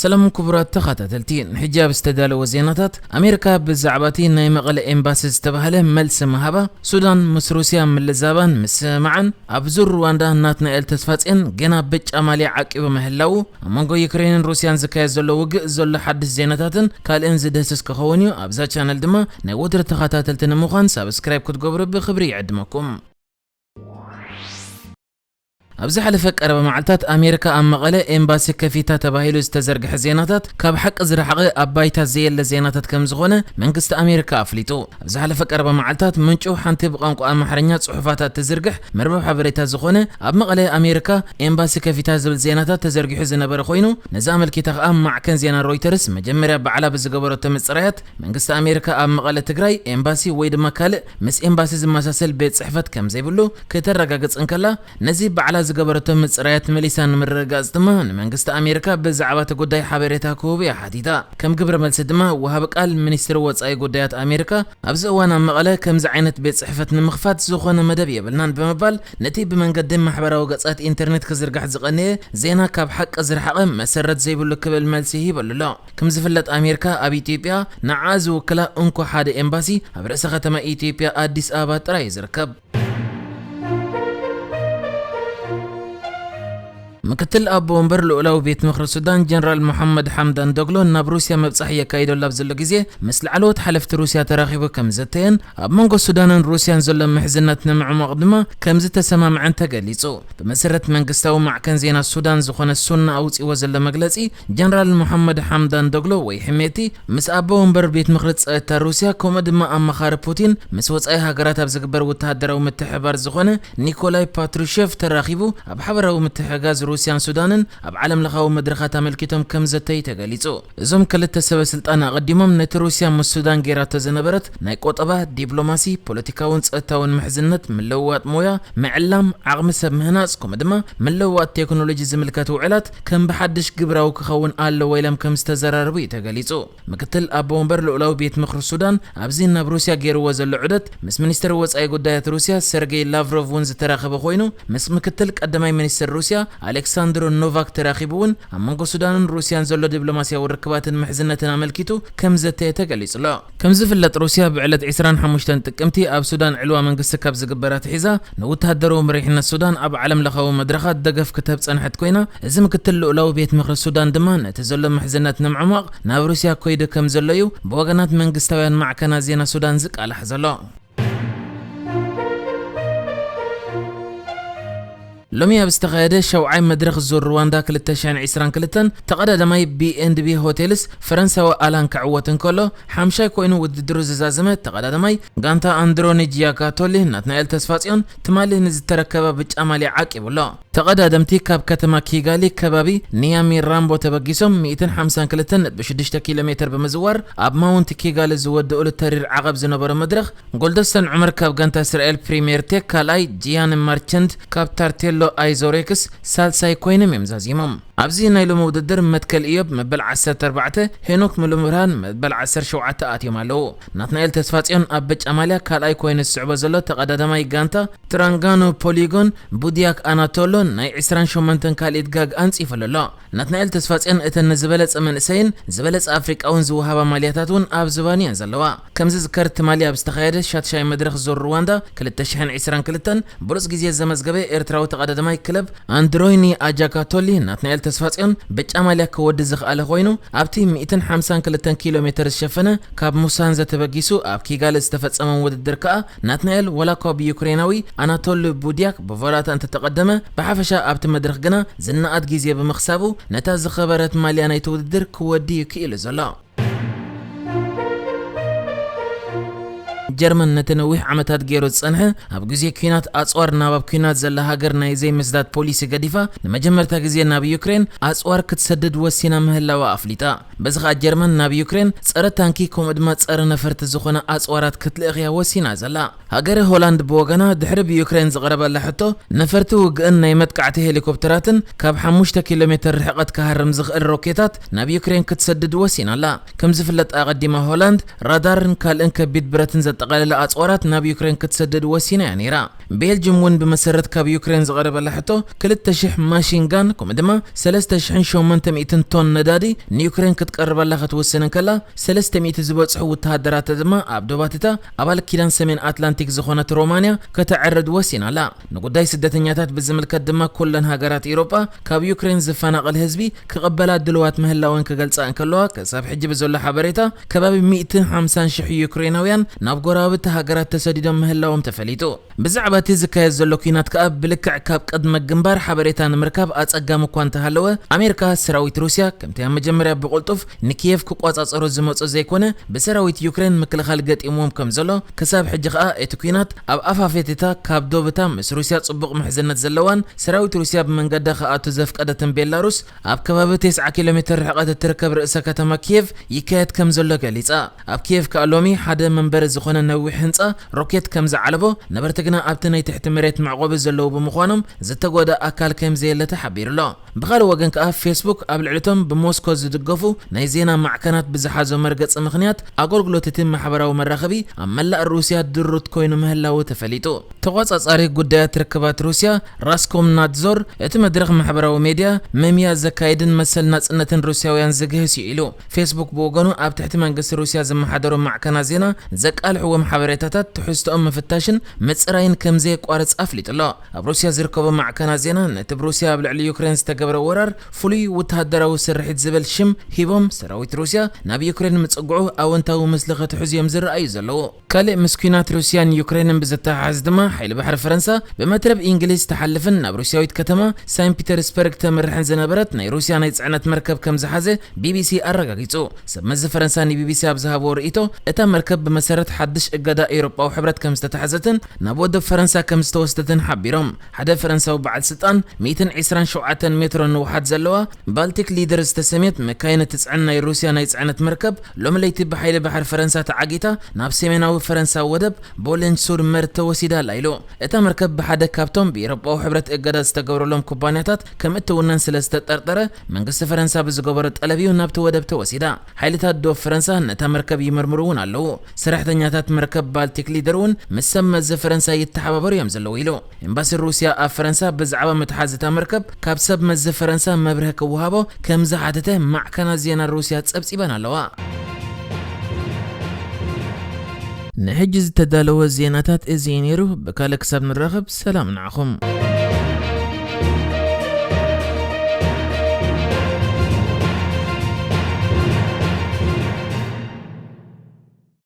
ሰላም ክቡራት ተኸታተልቲ፣ ንሕጂ ኣብ ዝተዳለወ ዜናታት፣ ኣሜሪካ ብዛዕባ እቲ ናይ መቐለ ኤምባሲ ዝተባህለ መልሲ ምሃባ፣ ሱዳን ምስ ሩስያ ምልዛባን ምስምማዕን ኣብ ዙር ሩዋንዳ ናትናኤል ተስፋጽዮን ገና ብጫ ማልያ ዓቂቡ ምህላዉ፣ ኣብ መንጎ ዩክሬንን ሩስያን ዝካየድ ዘሎ ውግእ ዘሎ ሓድሽ ዜናታትን ካልእን ዝድህስስ ክኸውን እዩ። ኣብዛ ቻነል ድማ ናይ ወትሩ ተኸታተልቲ ንምዃን ሳብስክራይብ ክትገብሩ ብኽብሪ ይዕድመኩም። ኣብ ዝሓለፈ ቀረባ መዓልታት ኣሜሪካ ኣብ መቐለ ኤምባሲ ከፊታ ተባሂሉ ዝተዘርግሐ ዜናታት ካብ ሓቂ ዝረሓቐ ኣብ ባይታ ዘየለ ዜናታት ከም ዝኾነ መንግስቲ ኣሜሪካ ኣፍሊጡ። ኣብ ዝሓለፈ ቀረባ መዓልታት ምንጩ ሓንቲ ብቋንቋ ኣምሓርኛ ጽሑፋት እትዝርግሕ መርበብ ሓበሬታ ዝኾነ ኣብ መቐለ ኣሜሪካ ኤምባሲ ከፊታ ዝብል ዜናታት ተዘርጊሑ ዝነበረ ኮይኑ፣ ነዚ ኣመልኪታ ከኣ ማዕከን ዜና ሮይተርስ መጀመርያ ባዕላ ብዝገበረቶ ምጽራያት መንግስቲ ኣሜሪካ ኣብ መቐለ ትግራይ ኤምባሲ ወይ ድማ ካልእ ምስ ኤምባሲ ዝመሳሰል ቤት ጽሕፈት ከም ዘይብሉ ከተረጋግጽ እንከላ፣ ነዚ ባዕላ ዝገበረቶ ምጽራያት መሊሳ ንምርግጋጽ ድማ ንመንግስቲ ኣሜሪካ ብዛዕባ እቲ ጉዳይ ሓበሬታ ክህቡ እያ ሓቲታ። ከም ግብረ መልሲ ድማ ወሃቢ ቃል ሚኒስትሪ ወጻኢ ጉዳያት ኣሜሪካ ኣብዚ እዋን ኣብ መቐለ ከምዚ ዓይነት ቤት ጽሕፈት ንምኽፋት ዝኾነ መደብ የብልናን ብምባል ነቲ ብመንገዲ ማሕበራዊ ገጻት ኢንተርኔት ክዝርጋሕ ዝቐነየ ዜና ካብ ሓቂ ዝረሓቐ መሰረት ዘይብሉ ክብል መልሲ ሂበሉ ኣሎ። ከም ዝፍለጥ ኣሜሪካ ኣብ ኢትዮጵያ ንዓ ዝውክላ እንኮ ሓደ ኤምባሲ ኣብ ርእሰ ከተማ ኢትዮጵያ ኣዲስ ኣበባ ጥራይ እዩ ዝርከብ። ምክትል ኣቦ ወንበር ልኡላዊ ቤት ምኽሪ ሱዳን ጀነራል መሓመድ ሓምዳን ዶግሎ ናብ ሩስያ ምብጻሕ የካይደሉ ኣብ ዘሎ ግዜ ምስ ላዕለዎት ሓለፍቲ ሩስያ ተራኺቡ ከም ዘተየን ኣብ መንጎ ሱዳንን ሩስያን ዘሎ ምሕዝነት ንምዕሟቕ ድማ ከም ዝተሰማምዐን ተገሊጹ። ብመሰረት መንግስታዊ ማዕከን ዜና ሱዳን ዝኾነ ሱና ኣውጺዎ ዘሎ መግለጺ፣ ጀነራል መሓመድ ሓምዳን ዶግሎ ወይ ሕሜቲ ምስ ኣቦ ወንበር ቤት ምኽሪ ጸጥታ ሩስያ ከምኡ ድማ ኣማኻሪ ፑቲን ምስ ወጻኢ ሃገራት ኣብ ዝግበር ወተሃደራዊ ምትሕብባር ዝኾነ ኒኮላይ ፓትሩሸቭ ተራኺቡ ኣብ ሓበራዊ ምትሕጋዝ ሩስያን ሱዳንን ኣብ ዓለም ለኻዊ መድረኻት ኣመልኪቶም ከም ዘተዩ ተገሊጹ። እዞም ክልተ ሰበ ስልጣን ኣቐዲሞም ነቲ ሩስያ ምስ ሱዳን ጌራቶ ዝነበረት ናይ ቆጠባ፣ ዲፕሎማሲ፣ ፖለቲካውን ጸጥታውን ምሕዝነት፣ ምልውዋጥ ሞያ፣ ምዕላም፣ ዓቕሚ ሰብ ምህናጽ፣ ከምኡ ድማ ምልውዋጥ ቴክኖሎጂ ዝምልከት ውዕላት ከም ብሓድሽ ግብራዊ ክኸውን ኣለዎ ኢሎም ከም ዝተዘራረቡ እዩ ተገሊጹ። ምክትል ኣቦ ወንበር ልኡላዊ ቤት ምኽሪ ሱዳን ኣብዚ ናብ ሩስያ ገይርዎ ዘሎ ዑደት ምስ ሚኒስትር ወጻኢ ጉዳያት ሩስያ ሰርጌይ ላቭሮቭ እውን ዝተራኸበ ኮይኑ፣ ምስ ምክትል ቀዳማይ ሚኒስትር ሩስያ ኣሌክሳንድሮ ኖቫክ ተራኺቡ እውን ኣብ መንጎ ሱዳንን ሩስያን ዘሎ ዲፕሎማስያዊ ርክባትን ምሕዝነትን ኣመልኪቱ ከም ዘተየ ተገሊጹ ኣሎ። ከም ዝፍለጥ ሩስያ ብዕለት ዕስራን ሓሙሽተን ጥቅምቲ ኣብ ሱዳን ዕልዋ መንግስቲ ካብ ዝግበር ኣትሒዛ ንወተሃደራዊ መሪሕነት ሱዳን ኣብ ዓለም ለኻዊ መድረኻት ደገፍ ክትህብ ጸንሐት ኮይና፣ እዚ ምክትል ልኡላዊ ቤት ምኽሪ ሱዳን ድማ ነቲ ዘሎ ምሕዝነት ንምዕሟቕ ናብ ሩስያ ኮይዱ ከም ዘሎ እዩ ብወገናት መንግስታውያን ማዕከናት ዜና ሱዳን ዝቃላሕ ዘሎ። ሎሚ ኣብ ዝተኻየደ ሻውዓይ መድረኽ ዙር ሩዋንዳ ክልተ ሽሕን ዕስራን ክልተን ተቐዳዳማይ ቢ ኤንድ ቢ ሆቴልስ ፈረንሳዊ ኣላን ክዕወት እንከሎ፣ ሓምሻይ ኮይኑ ውድድሩ ዝዛዘመ ተቐዳዳማይ ጋንታ ኣንድሮኒ ጂያካቶሊ ናትናኤል ተስፋጽዮን ትማሊ ንዝተረከበ ብጫ ማልያ ዓቂቡ ኣሎ። ተቐዳደምቲ ካብ ከተማ ኪጋሊ ከባቢ ኒያሚ ራምቦ ተበጊሶም ሚእትን ሓምሳን ክልተን ነጥቢ ሽዱሽተ ኪሎ ሜትር ብምዝዋር ኣብ ማውንት ኪጋሊ ዝወድእሉ ተሪር ዓቐብ ዝነበሮ መድረኽ፣ ጎልደስተን ዑመር ካብ ጋንታ እስራኤል ፕሪምየር ቴክ ካልኣይ፣ ጂያን ማርቸንት ካብ ታርቴሎ ኣይዞሬክስ ሳልሳይ ኮይኖም እዮም ዛዚሞም። ኣብዚ ናይ ሎሚ ውድድር መትከል ኢዮብ መበል ዓሰርተ ኣርባዕተ፣ ሄኖክ ሙሉብርሃን መበል ዓሰርተ ሸውዓተ ኣትዮም ኣለዉ። ናትናኤል ተስፋጽዮን ኣብ ብጫ ማልያ ካልኣይ ኮይኑ ዝስዕቦ ዘሎ ተቐዳዳማይ ጋንታ ትራንጋኖ ፖሊጎን ቡድያክ ኣናቶሎ ናይ ዕስራን ሸሞንተን ካልኢት ጋግ ኣንጺፉ ኣሎ። ናትናኤል ተስፋጽዮን እተን ንዝበለጸ መንእሰይን ዝበለጸ ኣፍሪቃውን ዝወሃባ ማልያታት እውን ኣብ ዝባኑ እየን ዘለዋ። ከም ዝዝከር ትማሊ ኣብ ዝተኻየደ ሻትሻይ መድረኽ ዙር ሩዋንዳ ክልተ ሽሕን ዕስራን ክልተን ብሉጽ ግዜ ዘመዝገበ ኤርትራዊ ተቐዳዳማይ ክለብ ኣንድሮይኒ ኣጃካቶሊ ናትናኤል ተስፋጽዮን ብጫ ማልያ ክወዲ ዝኽኣለ ኮይኑ፣ ኣብቲ ሚእትን ሓምሳን ክልተን ኪሎ ሜትር ዝሸፈነ ካብ ሙሳንዘ ተበጊሱ ኣብ ኪጋሊ ዝተፈጸመ ውድድር ከኣ ናትናኤል ዋላ እኳ ብዩክሬናዊ ኣናቶሊ ቡድያክ ብቮላታ እንተተቐደመ፣ ብሓፈሻ ኣብቲ መድረኽ ግና ዝነኣድ ግዜ ብምኽሳቡ ነታ ዝኸበረት ማልያ ናይቲ ውድድር ክወዲ እዩ ክኢሉ ዘሎ። ጀርመን ነቲ ነዊሕ ዓመታት ገይሩ ዝጸንሐ ኣብ ግዜ ኲናት ኣጽዋር ናብ ኣብ ኲናት ዘላ ሃገር ናይ ዘይምስዳድ ፖሊሲ ገዲፋ ንመጀመርታ ግዜ ናብ ዩክሬን ኣጽዋር ክትሰድድ ወሲና ምህላዋ ኣፍሊጣ። በዚ ኸኣ ጀርመን ናብ ዩክሬን ጸረ ታንኪ ከምኡ ድማ ጸረ ነፈርቲ ዝኾነ ኣጽዋራት ክትልእኽ እያ ወሲና ዘላ። ሃገረ ሆላንድ ብወገና ድሕሪ ብዩክሬን ዝቐረበላ ሕቶ ነፈርቲ ውግእን ናይ መጥቃዕቲ ሄሊኮፕተራትን ካብ ሓሙሽተ ኪሎ ሜትር ርሕቐት ክሃርም ዝኽእል ሮኬታት ናብ ዩክሬን ክትሰድድ ወሲና ኣላ። ከም ዝፍለጥ ኣቐዲማ ሆላንድ ራዳርን ካልእን ከቢድ ብረትን ዘጠ ጠቐለለ ኣጽዋራት ናብ ዩክሬን ክትሰድድ ወሲና እያ ነይራ። ቤልጅም እውን ብመሰረት ካብ ዩክሬን ዝቐረበላ ሕቶ ክልተ ሽሕ ማሽን ጋን ከምኡ ድማ ሰለስተ ሽሕን ሸሞንተ ሚእትን ቶን ነዳዲ ንዩክሬን ክትቀርበላ ክትውስን እንከላ፣ ሰለስተ ሚእቲ ዝበጽሑ ወተሃደራታ ድማ ኣብ ዶባትታ ኣባል ኪዳን ሰሜን ኣትላንቲክ ዝኾነት ሮማንያ ከተዕርድ ወሲና ኣላ። ንጉዳይ ስደተኛታት ብዝምልከት ድማ ኩለን ሃገራት ኤውሮጳ ካብ ዩክሬን ዝፈናቐል ህዝቢ ክቕበላ ድልዋት ምህላወን ክገልጻ እንከለዋ፣ ክሳብ ሕጂ ብዘሎ ሓበሬታ ከባቢ ሚእትን ሓምሳን ሽሕ ዩክሬናውያን ናብ ጎረባብቲ ሃገራት ተሰዲዶም ምህላዎም ተፈሊጡ። ብዛዕባ እቲ ዝካየድ ዘሎ ኲናት ከኣ ብልክዕ ካብ ቅድመ ግንባር ሓበሬታ ንምርካብ ኣጸጋሚ እኳ እንተሃለወ፣ ኣሜሪካ ሰራዊት ሩስያ ከምቲ ኣብ መጀመርያ ብቕልጡፍ ንኪየቭ ክቆጻጸሮ ዝመጾ ዘይኮነ፣ ብሰራዊት ዩክሬን ምክልኻል ገጢምዎም ከም ዘሎ፣ ክሳብ ሕጂ ከኣ እቲ ኲናት ኣብ ኣፋፌትታ ካብ ዶብታ ምስ ሩስያ ጽቡቕ ምሕዝነት ዘለዋን ሰራዊት ሩስያ ብመንገዳ ክኣቱ ዘፍቀደትን ቤላሩስ ኣብ ከባቢ ተስዓ ኪሎ ሜትር ርሕቀት እትርከብ ርእሰ ከተማ ኪየቭ ይካየድ ከም ዘሎ ገሊጻ። ኣብ ኪየቭ ከኣ ሎሚ ሓደ መንበሪ ዝኾነ ነዊሕ ህንጻ ሮኬት ከም ዝዓለቦ፣ ነበርቲ ግና ኣብቲ ናይ ትሕቲ መሬት መዕቆቢ ዘለዉ ብምዃኖም ዝተጎድኣ ኣካል ከም ዘየለ ተሓቢሩ ኣሎ። ብኻልእ ወገን ከኣ ፌስቡክ ኣብ ልዕሊ እቶም ብሞስኮ ዝድገፉ ናይ ዜና ማዕከናት ብዝሓዞ መርገጺ ምኽንያት ኣገልግሎት እቲ ማሕበራዊ መራኸቢ ኣብ መላእ ሩስያ ድሩት ኮይኑ ምህላዉ ተፈሊጡ። ተቖጻጻሪ ጉዳያት ርክባት ሩስያ ራስኮምናድዞር እቲ መድረኽ ማሕበራዊ ሜድያ መምያ ዘካይድን መሰል ናጽነትን ሩስያውያን ዝግህስ እዩ ኢሉ። ፌስቡክ ብወገኑ ኣብ ትሕቲ መንግስቲ ሩስያ ዝመሓደሩ ማዕከናት ዜና ዘቃልሕዎም ሓበሬታታት ትሕዝቶኦም ምፍታሽን ምጽራይን ከም ዘየቋርጽ ኣፍሊጡ ኣሎ። ኣብ ሩስያ ዝርከቡ ማዕከናት ዜና ነቲ ብሩስያ ኣብ ልዕሊ ዩክሬን ዝተገብረ ወራር ፍሉይ ወተሃደራዊ ስርሒት ዝብል ሽም ሂቦም፣ ሰራዊት ሩስያ ናብ ዩክሬን ምጽግዑ ኣወንታዊ ምስሊ ክትሕዙ እዮም ዝረኣዩ ዘለዉ። ካልእ ምስ ኲናት ሩስያን ዩክሬንን ብዝተሓሓዝ ድማ፣ ሓይሊ ባሕሪ ፈረንሳ ብመትረብ እንግሊዝ ትሓልፍን ናብ ሩስያዊት ከተማ ሳን ፒተርስበርግ ተምርሕን ዝነበረት ናይ ሩስያ ናይ ጽዕነት መርከብ ከም ዝሓዘ ቢቢሲ ኣረጋጊጹ። ሰብ መዚ ፈረንሳ ንቢቢሲ ኣብ ዝሃብዎ ርእይቶ፣ እታ መርከብ ብመሰረት ሓድሽ እገዳ ኤውሮጳዊ ሕብረት ከም ዝተታሕዘትን ናብ ወደብ ፈረንሳ ከም ዝተወስደትን ሓቢሮም። ሓደ ፈረንሳዊ በዓል ስልጣን ሚእትን ዕስራን ሸውዓተን ሜትሮ ንውሓት ዘለዋ ባልቲክ ሊደር ዝተሰምየት መካይን እትጽዕን ናይ ሩስያ ናይ ጽዕነት መርከብ ሎሚ ለይቲ ብሓይሊ ባሕሪ ፈረንሳ ተዓጊታ ናብ ሰሜናዊ ፈረንሳ ወደብ ቦሌን ሱር መር ተወሲዳ ኣላ ኢሉ። እታ መርከብ ብሓደ ካብቶም ብኤውሮጳዊ ሕብረት እገዳ ዝተገብረሎም ኩባንያታት ከም እትውነን ስለ ዝተጠርጠረ መንግስቲ ፈረንሳ ብዝገበሮ ጠለብ እዩ ናብቲ ወደብ ተወሲዳ። ሓይልታት ዶብ ፈረንሳ ነታ መርከብ ይምርምሩ እውን ኣለዉ። ሰራሕተኛታት መርከብ ባልቲክ ሊደር እውን ምስ ሰብ መዚ ፈረንሳ ይተሓባበሩ እዮም ዘለዉ ኢሉ። ኤምባሲ ሩስያ ኣብ ፈረንሳ ብዛዕባ ምትሓዝ እታ መርከብ ካብ ሰብ መዚ ፈረንሳ መብርሂ ክወሃቦ ከም ዝሓተተ ማዕከናት ዜና ሩስያ ጸብጺበን ኣለዋ። ንሕጂ ዝተዳለወ ዜናታት እዚ እዩ ነይሩ። ብካልእ ክሳብ ንራኸብ ሰላም ንዓኹም።